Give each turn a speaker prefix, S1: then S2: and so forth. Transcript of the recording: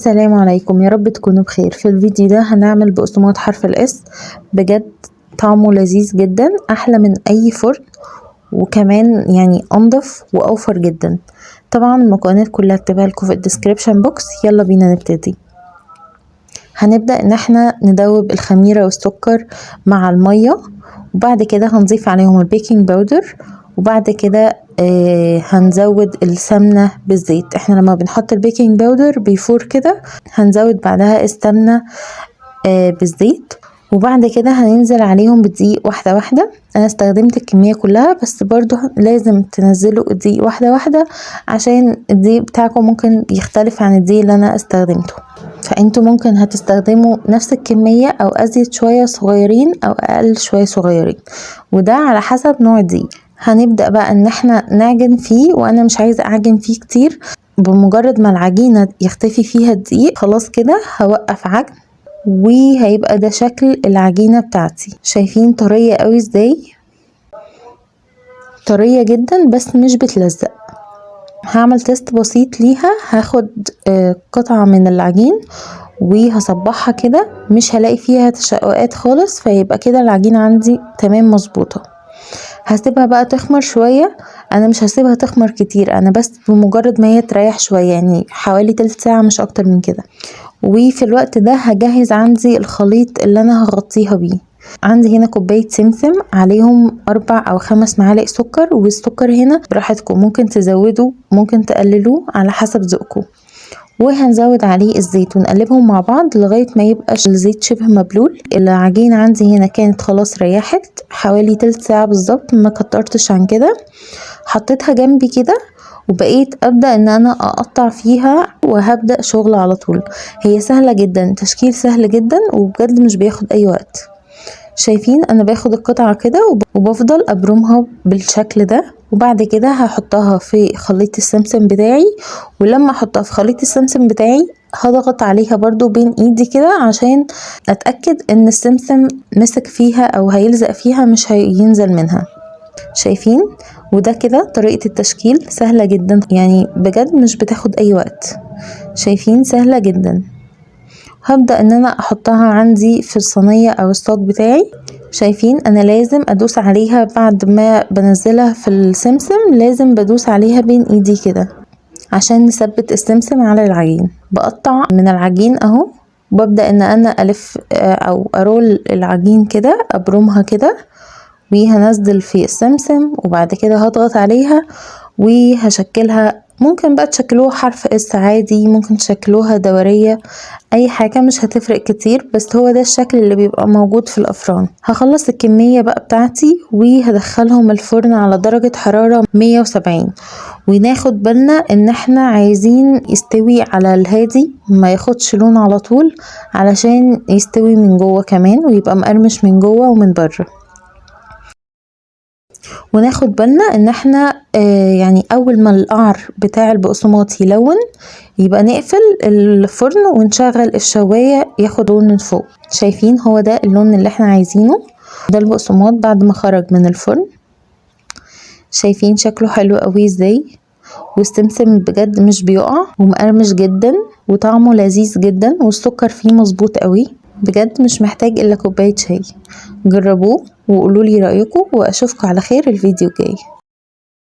S1: السلام عليكم، يا رب تكونوا بخير. في الفيديو ده هنعمل بقسماط حرف ال S، بجد طعمه لذيذ جدا، احلى من اي فرن، وكمان انضف واوفر جدا. طبعا المكونات كلها هكتبها لكم في ال description box. يلا بينا نبتدي. هنبدأ ان احنا ندوب الخميرة والسكر مع المية، وبعد كده هنضيف عليهم ال baking powder، وبعد كده هنزود السمنة بالزيت. احنا لما بنحط ال baking powder بيفور كده، هنزود بعدها السمنة بالزيت، وبعد كده هننزل عليهم بدقيق واحدة واحدة. انا استخدمت الكمية كلها، بس برضو لازم تنزلوا الدقيق واحدة واحدة عشان الدقيق بتاعكم ممكن يختلف عن الدقيق اللي انا استخدمته. فانتوا ممكن هتستخدموا نفس الكمية او ازيد شوية صغيرين او اقل شوية صغيرين، وده على حسب نوع الدقيق. هنبدأ بقى ان احنا نعجن فيه، وانا مش عايزة اعجن فيه كتير. بمجرد ما العجينة يختفي فيها الدقيق خلاص كده هوقف عجن، وهيبقى ده شكل العجينة بتاعتي. شايفين طرية قوي ازاي؟ طرية جدا بس مش بتلزق. هعمل test بسيط ليها، هاخد قطعة من العجين وهصبعها كده، مش هلاقي فيها تشققات خالص، فيبقى كده العجينة عندي تمام مظبوطة. هسيبها بقى تخمر شوية. انا مش هسيبها تخمر كتير، انا بس بمجرد ما هي تريح شوية، حوالي تلت ساعة مش اكتر من كده. وفي الوقت ده هجهز عندي الخليط اللي انا هغطيها بيه. عندي هنا كوباية سمسم عليهم 4 أو 5 معالق سكر، والسكر هنا براحتكم، ممكن تزودوا ممكن تقللوه على حسب ذوقكم. وهنزود عليه الزيت ونقلبهم مع بعض لغاية ما يبقى الزيت شبه مبلول. العجينة عندي هنا كانت خلاص ريحت حوالي تلت ساعة بالظبط، ما كترتش عن كده. حطيتها جنبي كده وبقيت ابدأ ان انا اقطع فيها، وهبدأ شغل على طول. هي سهلة جدا، تشكيل سهل جدا، وبجد مش بياخد اي وقت. شايفين انا باخد القطعة كده وبفضل ابرمها بالشكل ده، وبعد كده هحطها في خليط السمسم بتاعي. ولما احطها في خليط السمسم بتاعي هضغط عليها برضو بين ايدي كده عشان اتأكد ان السمسم مسك فيها او هيلزق فيها، مش هينزل منها. شايفين؟ وده كده طريقة التشكيل، سهلة جدا، بجد مش بتاخد اي وقت. شايفين؟ سهلة جدا. هبدأ ان انا احطها عندي في الصينية او الصاج بتاعي. شايفين؟ انا لازم ادوس عليها بعد ما بنزلها في السمسم، لازم بدوس عليها بين ايدي كده عشان نثبت السمسم على العجين. بقطع من العجين اهو، وببدأ ان انا الف او ارول العجين كده، ابرمها كده، وهنزل في السمسم، وبعد كده هضغط عليها وهشكلها. ممكن بقى تشكلوها حرف اس عادي، ممكن تشكلوها دورية، اي حاجة مش هتفرق كتير، بس هو ده الشكل اللي بيبقى موجود في الافران. هخلص الكمية بقى بتاعتي وهدخلهم الفرن على درجة حرارة 170. وناخد بالنا ان احنا عايزين يستوي على الهادي، ما ياخدش لون على طول، علشان يستوي من جوه كمان ويبقى مقرمش من جوه ومن بره. وناخد بالنا ان احنا اول ما القعر بتاع البقسماط يلون يبقى نقفل الفرن ونشغل الشواية ياخد لون من فوق. شايفين؟ هو ده اللون اللي احنا عايزينه. ده البقسماط بعد ما خرج من الفرن. شايفين شكله حلو قوي ازاي؟ والسمسم بجد مش بيقع، ومقرمش جدا، وطعمه لذيذ جدا، والسكر فيه مظبوط قوي، بجد مش محتاج الا كوباية شاي. جربوه وقولولي رأيكم، واشوفكم على خير الفيديو الجاي.